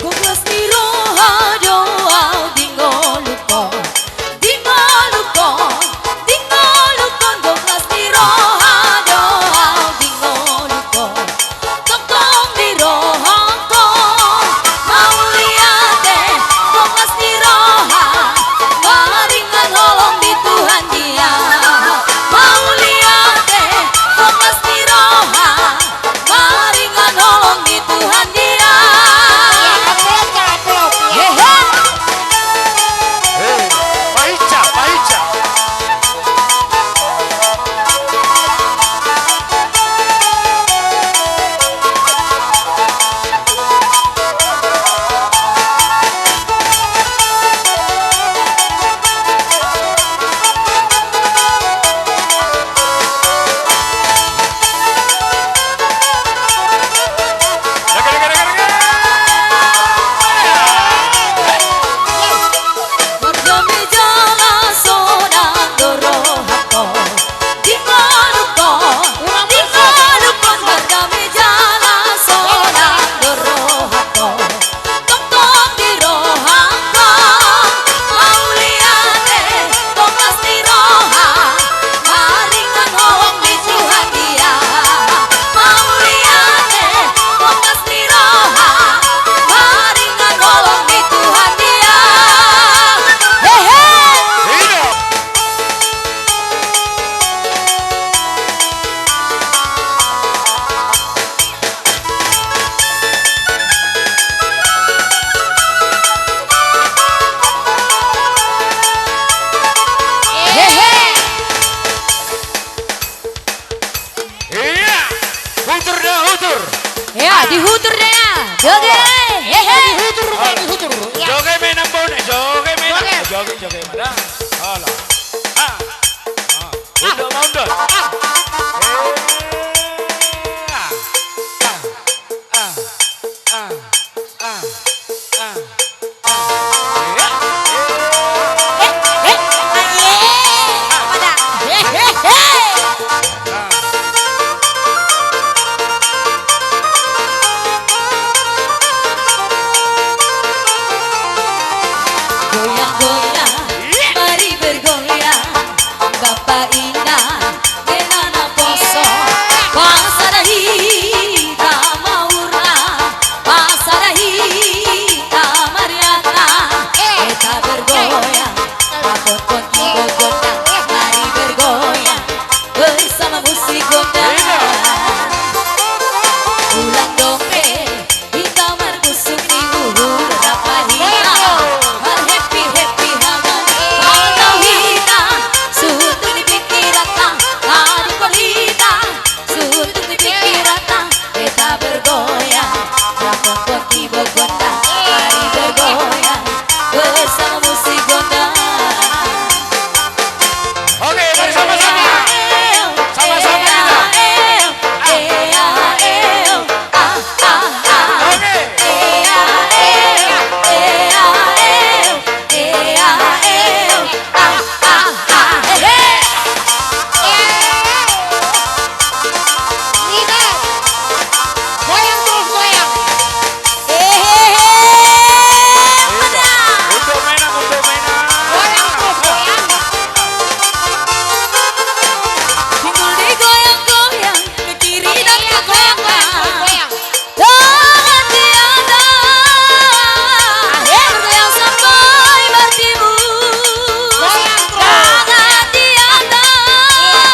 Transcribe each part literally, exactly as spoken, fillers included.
Gok las ni roha do au di ngolungkon, di ngolungkon, di ngolungkon. Gok las ni roha do au di ngolungkon, tongtong di rohangkon. Mauliate, gok las ni roha, maringan holong di Tuhan dia. Mauliate, gok las ni roha, maringan holong di Tuhan dia. Iya, amplop, amplop, iya. Hehe. Hei, paica, paica. Marga Mejala sonang do rohangkon, di ngolungkon, di ngolungkon. Marga Mejala sonang do rohangkon, tongtong di rohangkon. Mauliate, gok las ni roha, maringan holong di Tuhan dia. Mauliate, gok las ni roha, maringan holong di Tuhan dia. Hehe. Hidup. Hehe. Iya. Hutur da, hutur. Iya, dihutur da. Joget. Hehe. Dihutur, dihutur. Iya. Joget ma nambona, joget ma. Joget. Joget, joget ma da. Alah. Ah. Ah. Unduk ma, unduk. Ah. Eh. Ah. Ah. Ah. Ah. Ah. Goyang, goyang, mari bergoyang, bapa inang, Inang na poso, pasada hita maura, pasada hita mariana. Hita bergoyang, apot pon ibo gondang, mari bergoyang bersama musik gondang. Ulang dope, hita marmusik di uhur rap hita, marhappy-happy hamu, mantau hita, suhut tu di pingkiranta, adong hita, suhut tu di pingkiranta, hita bergoyang, rap pon ibo gondang, mari bergoyang, bersama musik gondang. Oke, mari sama-sama. Sama-sama kita. Oke. Goyang terus, goyang. Hehehe. Unduk ma, unduk ma. Goyang terus, goyang. Pinggul digoyang-goyang, ke kiri dan ke kanan. Goyang, goyang, goyang. Tangan di atas. Bergoyang sampai bertimbus. Goyang terus. Tangan di atas.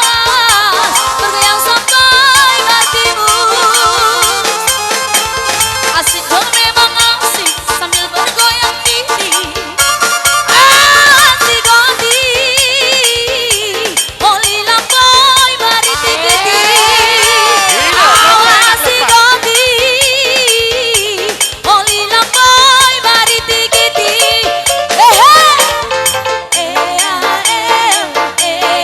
Bergoyang sampai bertimbus. Asik dong, memang asik sambil bergoyang ini. Asik dong di Oli Lamboi mariti-kiti. Asik dong di Oli Lamboi mariti-kiti. Hehe. Ea, ea, ea.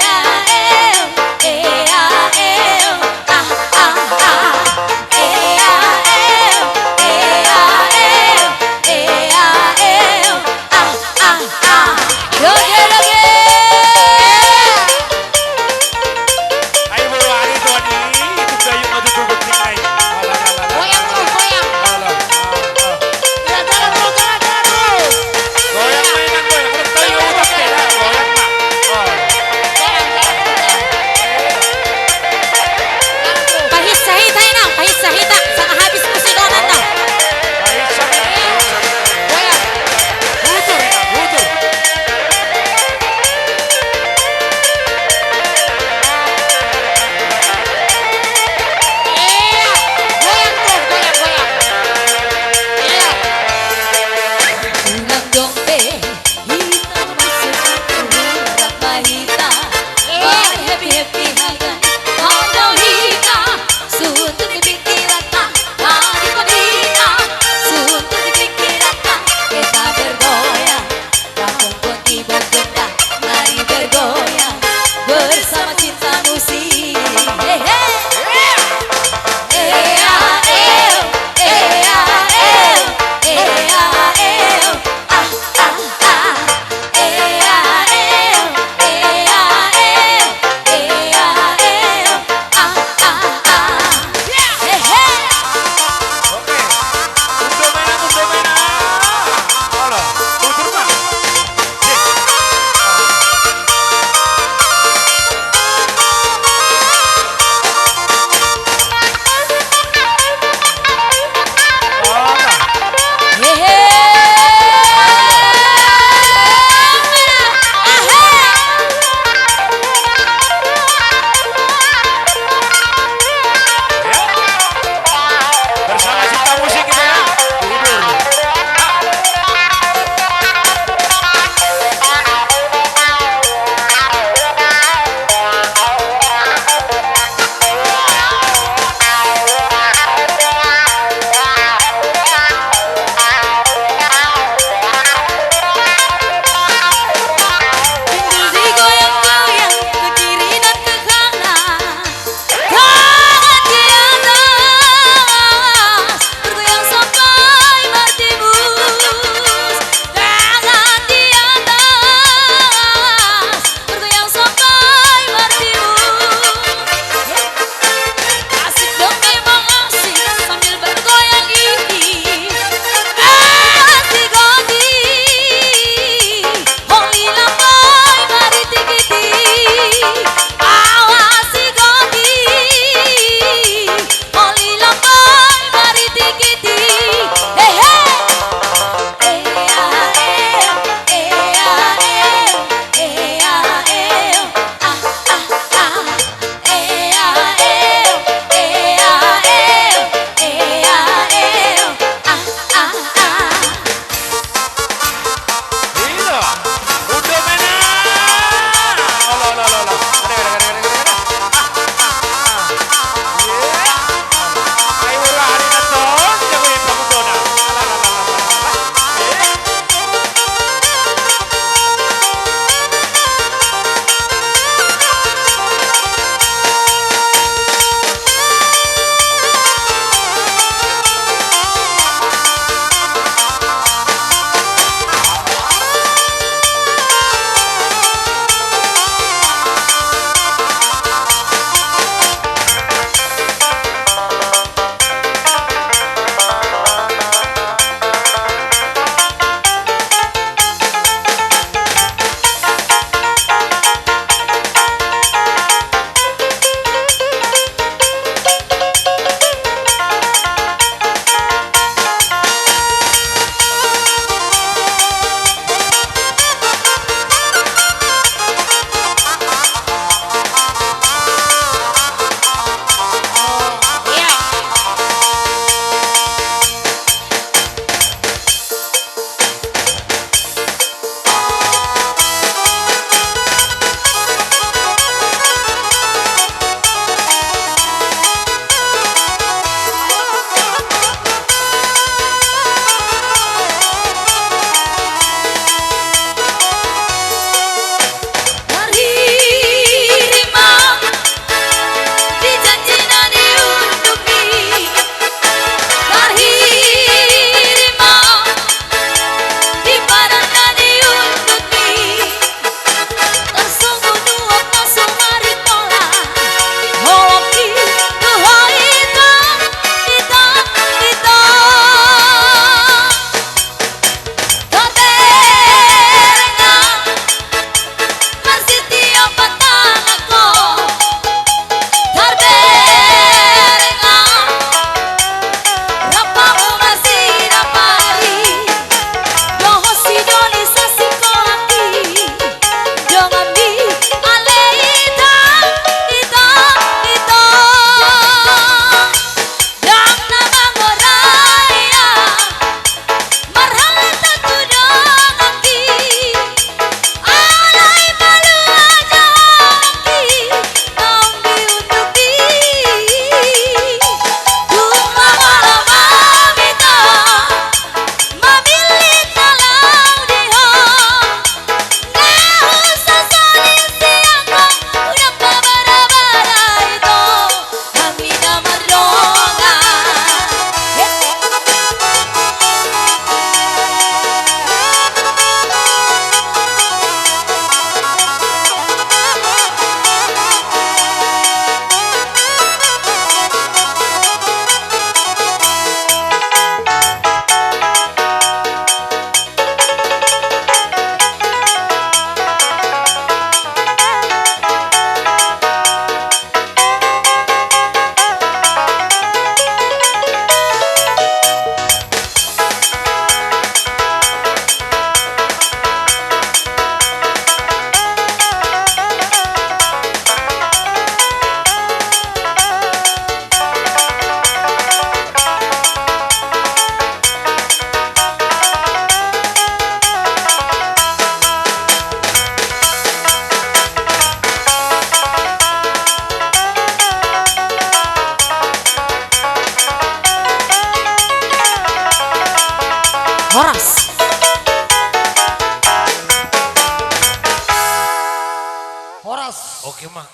Oke ma.